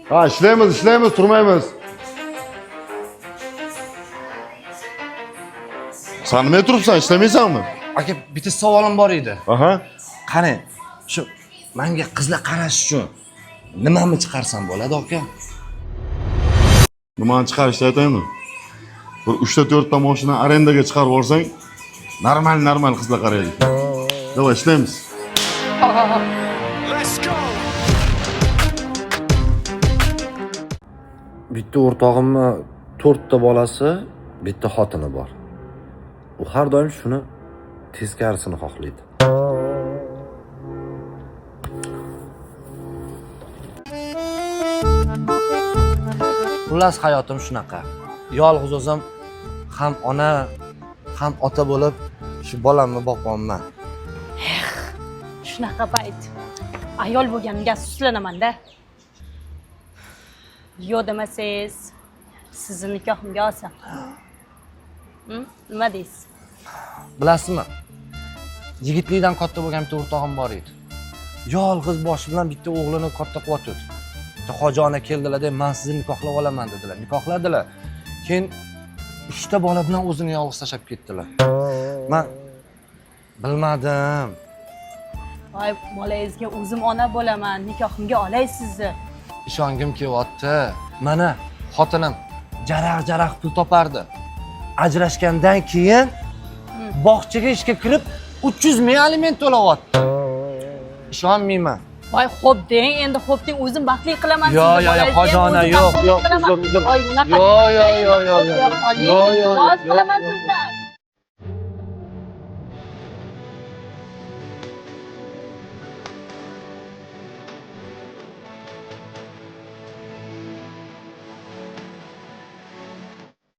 Ha, ishlaymiz, ishlaymiz, turmaymiz. San nima turibsan, ishlamaysanmi? Aka, bitta savolim bor edi. Aha. Qarang, shu menga qizlar qarash uchun nimani chiqarsam bo'ladi, aka? Nimani chiqarishni aytaymi? Bir 3 ta 4 ta mashina arendaga chiqarib olsang, normal normal qizlar qaraydi. Давай ishlaymiz. Bitta o'rtog'imni to'rtta bolasi, bitta xotini bor. U har doim shuni teskarisini xohlaydi. Xullas hayotim shunaqa. Yolg'iz o'zim ham ona, ham ota bo'lib shu bolamni boqyapman. Shunaqa payt ayol bo'lganimga afsuslanamanda. Yo'q demasangiz, sizni nikohimga olsam. Nima deysiz? Bilasizmi? Yigitlikdan katta bo'lgan bitta o'rtog'im bor edi. Yolg'iz boshi bilan bitta o'g'lini katta qilyotdi. Bitta hoji ona keldilar-da, "Men sizni nikohlab olaman" dedilar. Nikohladilar. Keyin uchta bola bilan o'zini yolg'iz tashlab ketdilar. Men bilmadim. Voy, bolangizga o'zim ona bo'laman, nikohimga olay sizni. Ishongim kelyapti. Mana xotinim jaraq-jaraq pul topardi. Ajrashgandan keyin bog'chaga ishga kirib 300 ming aliment to'layapti. Ishonmayman. Voy, xo'p deng, endi xo'p deng, o'zim baxtli qilaman Yo, sizni. yo, yo, bolangizga ham hoji ona, o'zim yo'q, baxtli yo'q, qilaman. uzr, uzr. Voy, unaqa Yo, yo, yo, yo, yo. Oling, Yo, yo, iltimos yo, qilaman yo. sizdan.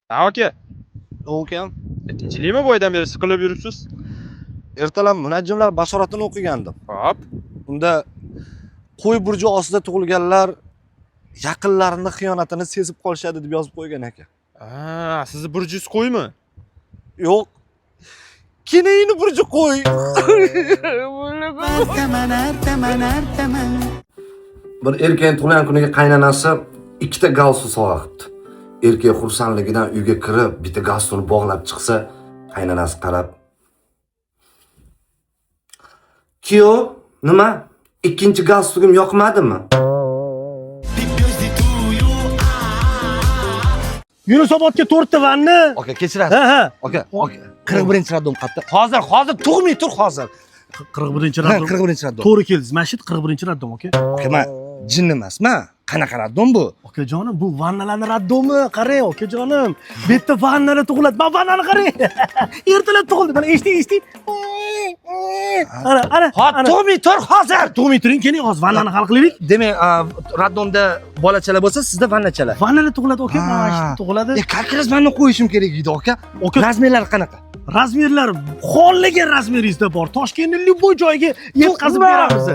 Ha aka, Ukam, tinchlikmi boydan beri siqilib yuribsiz? ertalab munajjimlar bashoratini o'qigandim. Hop. Unda qo'y burji ostida tug'ilganlar yaqinlarini xiyonatini sezib qolishadi deb yozib qo'ygan ekan. Ha, sizni burjingiz qo'ymi? Yo'q. Kenayini burji qo'y. Bir erkakning tug'ilgan kuniga qaynonasi ikkita galstuk sovg'a qilibdi. Erkak xursandligidan uyga kirib, bitta galstukni bog'lab chiqsa, qaynonasi qarab: "Kuyov, nima? Ikkinchi galstugim yoqmadimi?" Yunusobodga to'rtta vanni. Aka, kechirasiz. Ha, ha. Aka, aka, 41-роддом qayerda? Hozir, hozir tug'may tur hozir. 41 Ha, роддом. 41-роддом. To'g'ri keldingiz. Mana shu 41-роддом, aka. Aka, men jin emasman. Qanaqa роддом bu? Okajonim, bu vannalarni роддом i. Qarang, okajonim. Bu yerda vannalar tug'iladi. Mana vannani qarang. Ertalab tug'ildi. Mana eshiting, eshiting. Ana, ana. Ha, ana. tug'may tur hozir. Tug'may turing, keling, hozir vannani hal qilaylik. Demak, роддом da bolachalar bo'lsa, sizda vannachalar. Vannalar tug'iladi, aka. Mana shu Ha. tug'iladi. E, как раз vanna qo'yishim kerak edi, aka. Aka, Размер lari qanaqa? размер lar xohlagan размер ingizda bor. Toshkentning любой joyiga yetkazib Tug'ma. beramiz.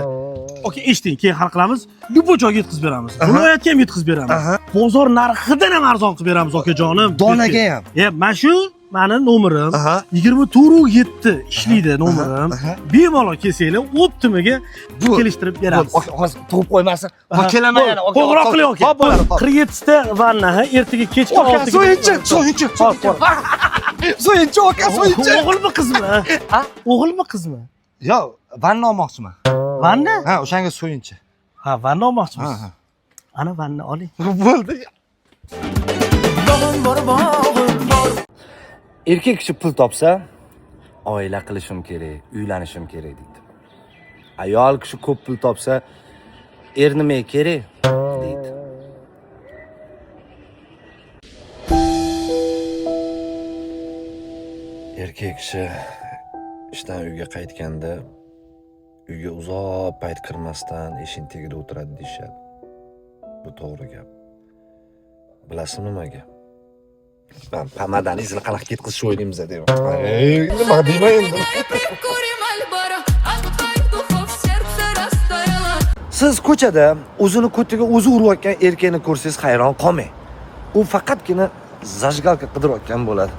Aka, eshiting, keyin hal qilamiz. Любой joyga yetkazib beramiz. Viloyatga ham yetkazib beramiz. Aha. Bozor narxidan ham arzon qilib beramiz, okajonim. Donaga ham. E, mana shu mani nomerim. Aha. 24:07 ishlaydi nomerim. Aha. Bemalol kelsanglar, оптом iga Bu. kelishtirib beramiz. Aka, hozir tug'ib qo'ymasin. Aha. Ha, kelaman yana. Aka, Qo'ng'iroq qiling aka. Hop, bo'ladi, hop. 47 ta vanna, ha, ertaga kechki Aka, 6 ga. so'yinchi, so'yinchi, Hop, so'yinchi. So'yinchi, aka, so'yinchi. O'g'ilmi, qizmi? Ha? O'g'ilmi, qizmi? Yo, vanna olmoqchiman. Vanna? Ha, o'shanga so'yinchi. Ha, vanna olmoqchimiz. Ha, ha. Ana vanna oling. Bo'ldi. Erkak kishi pul topsa, oila qilishim kerak, uylanishim kerak deydi. Ayol kishi ko'p pul topsa, er nimaga kerak deydi. Erkak kishi ishdan uyga qaytganda uyga uzoq payt kirmasdan eshik tagida o'tiradi deyishadi. Bu to'g'ri gap. Bilasizmi nimaga? Man pomadani izini qanaqa ketkazishni o'ylaymiz deyman. Ey, nima deyman endi? От твоих духов сердце растаяло. Siz ko'chada o'zini ko'tiga o'zi urayotgan erkakni ko'rsangiz hayron qolmang. U faqatgina зажигалка qidirayotgan bo'ladi.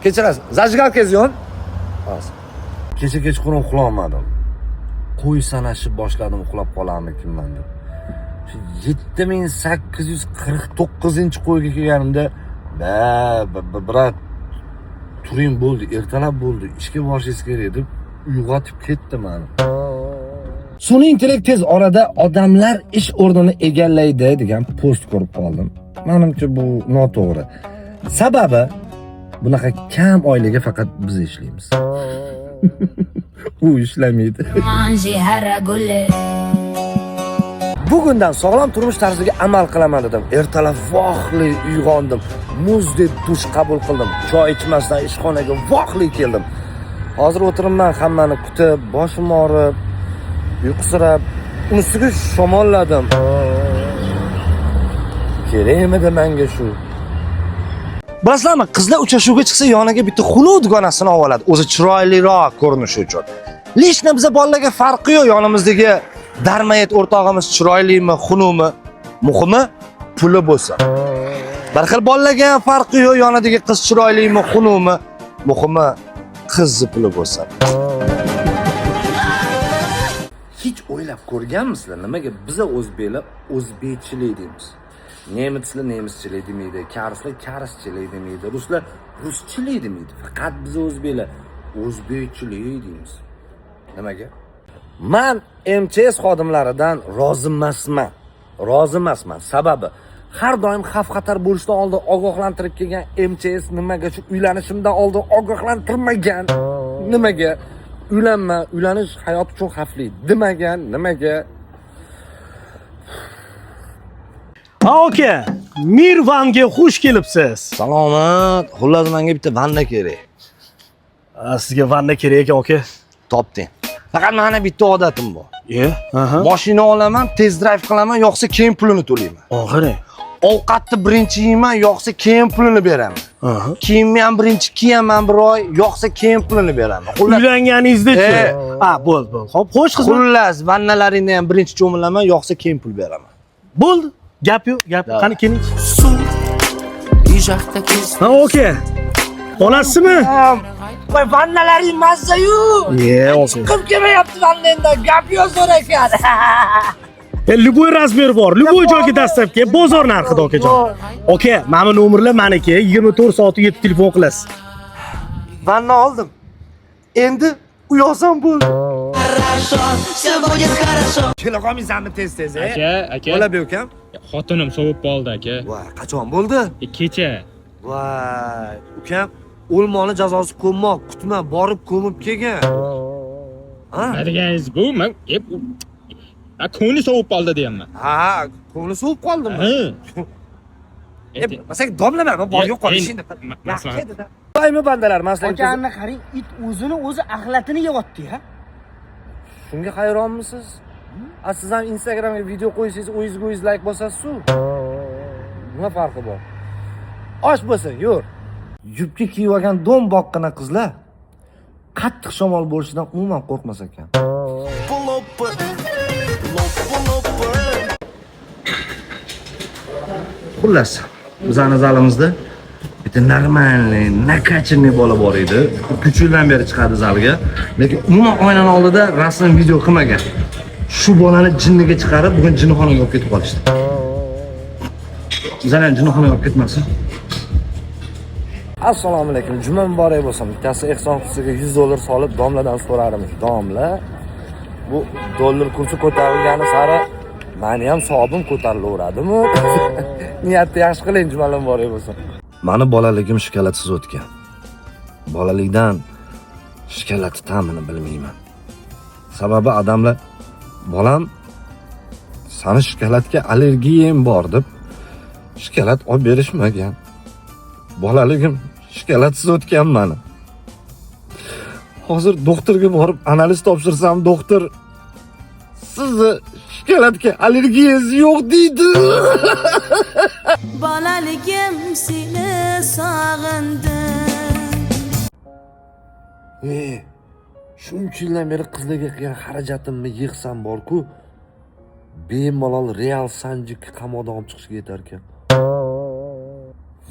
Kechirasiz, зажигалка ngiz yo'q? Hozir. Kecha kechqurun uxlolmadim. Qo'y sanashib boshladim, uxlab qolarmikinman deb. 7849-qo'yga kelganimda, "Ba, брат, turing bo'ldi, ertalab bo'ldi, ishga borishingiz kerak" deb uyg'otib ketdi mani. Sun'iy intellekt tez orada odamlar ish o'rnini egallaydi degan post ko'rib qoldim. Menimcha, bu noto'g'ri. Sababi bunaqa kam oyliga faqat biz ishlaymiz. U ishlamaydi. Bugundan sog'lom turmush tarziga amal qilaman dedim. Ertalab vaqtli uyg'ondim. Muzdek dush qabul qildim. Choy ichmasdan ishxonaga vaqtli keldim. Hozir o'tiribman hammani kutib, boshim og'rib, uyqusirab, ustiga shamolladim. Kerakmidi menga shu? Bilasizlarmi, qizlar uchrashuvga chiqsa yoniga bitta xunuk dugonasini olib oladi, o'zi chiroyliroq ko'rinishi uchun. Лично biza bolalarga farqi yo'q, yonimizdagi дармоед o'rtog'imiz chiroylimi, xunukmi, muhimi puli bo'lsa. Bir xil bolalarga ham farqi yo'q, yonidagi qiz chiroylimi, xunukmi, muhimi qizni puli bo'lsa. Hech o'ylab ko'rganmisizlar, nimaga biza o'zbeklar o'zbekchilik deymiz? Nemislar nemischilik demaydi, karislar karischilik demaydi, ruslar ruschilik demaydi. Faqat biz o'zbeklar o'zbekchilik deymiz. Nimaga? Man MChS xodimlaridan rozi emasman. Rozi emasman. Sababi har doim xavf-xatar bo'lishidan oldin ogohlantirib kelgan MChS nimaga shu uylanishimdan oldin ogohlantirmagan? Nimaga? Uylanma, uylanish hayot uchun xavfli demagan, nimaga? Ha aka, Mirvanga xush kelibsiz. Salomat. Xullas, menga bitta vanna kerak. Ha, sizga vanna kerak ekan aka. Topding. Faqat meni bitta odatim bor. Aha. Mashina olaman, test drive qilaman, yo'qsa keyin pulini to'layman. Oxiri. Ovqatni birinchi yeyman, yo'qsa keyin pulini beraman. Aha. Kiyimni ham birinchi kiyaman bir oy, yo'qsa keyin pulini beraman. Xullas, Uylanganingizda-chi? Ha, bo'ldi, bo'ldi. Xo'p, xo'sh xizmat. Xullas, vannalaringni ham birinchi cho'milaman, yo'qsa keyin pul beraman. Bo'ldi. Gap yo'q, gap. Давай. Qani keling. Ha, aka. Olasizmi? Voy, vannalaring mazza-yu. Ye, aka. Chiqib kelmayapti vannangdan, gap yo'q zo'r ekan. Любой razmer bor, любой joyga dastlabki bozor narxida okajon. Aka, mana bu nomerlar meniki, 24 soat yetib telefon qilasiz. Vanna oldim. Endi uy olsam bo'ldi. Kela qolmaysanmi tez-tez, e? Aka, aka. Bo'la be ukam. Xotinim sovib qoldi aka. Voy, qachon bo'ldi? Kecha. Voy, ukam, o'lmoni jazosi ko'mmoq, kutma, borib ko'mib kelgin. Ha? Nima deganingiz bu? Men ko'ngli sovib qoldi deyapman. Ha, ko'ngli sovib qoldimi? Ha. Masalan, domlaman, bor yo'q qol ishingda. Masalan. Voymi bandalar, masalan, Okamni qarang, it o'zini o'zi axlatini yeyapti-ya. Shunga hayronmisiz? A siz ham Instagramga video qo'ysangiz, o'zingizga o'zingiz like bosasiz-ku. Nima farqi bor? Osh bo'lsin, yur. Yubka kiyib olgan do'mboqqina qizlar qattiq shamol bo'lishidan umuman qo'rqmas ekan. Xullas, bizani zalimizda bitta normalniy, nakachinniy bola bor edi. 3 yildan beri chiqadi zalga, lekin umuman oynani oldida rasm video qilmagan. Shu bolani jinniga chiqarib, bugun jinnixonaga olib ketib qolishdi. Bizani ham jinnixonaga olib ketmasin. Assalomu alaykum, juma muborak bo'lsin. Bittasi ehson qutisiga $100 solib domladan so'rarmish. Domla, bu dollar kursi ko'tarilgani sari meni ham hisobim ko'tarilaveradimi? Niyatni yaxshi qiling, jumalar muborak bo'lsin. Mani bolaligim shokolatsiz o'tgan. Bolalikdan shokolad ta'mini bilmayman. Sababi odamlar bolam sani shokoladga allergiyam bor deb shokolad olib berishmagan. Bolaligim shokoladsiz o'tgan mani. Hozir doktorga borib analiz topshirsam, doktor sizni shokoladga allergiyangiz yo'q deydi. Bolaligim seni sog'indim. Shuncha yildan beri qizlarga qilgan xarajatimni yig'sam bor-ku, bemalol real Sanjik qamoqdan olib chiqishga yetar ekan.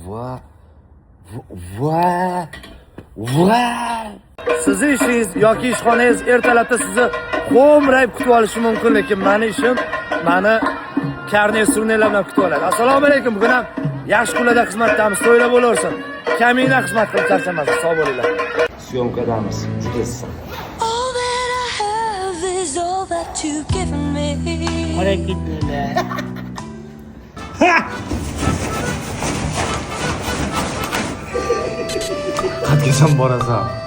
Va va va sizni ishingiz yoki ishxonangiz ertalabda sizni xo'mrayib kutib olishi mumkin, lekin mani ishim mani Karnel surnaylar bilan kutib oladi. Assalomu alaykum. Bugun ham yaxshi kunlarda xizmatdamiz. To'ylar bo'laversin. Kamina xizmat qilib charchamasin. Sog' bo'linglar. Syomkadamiz. Juda issiq. All that I have is all that you've given me. Qarang ketdilar. Qatgasan borasan.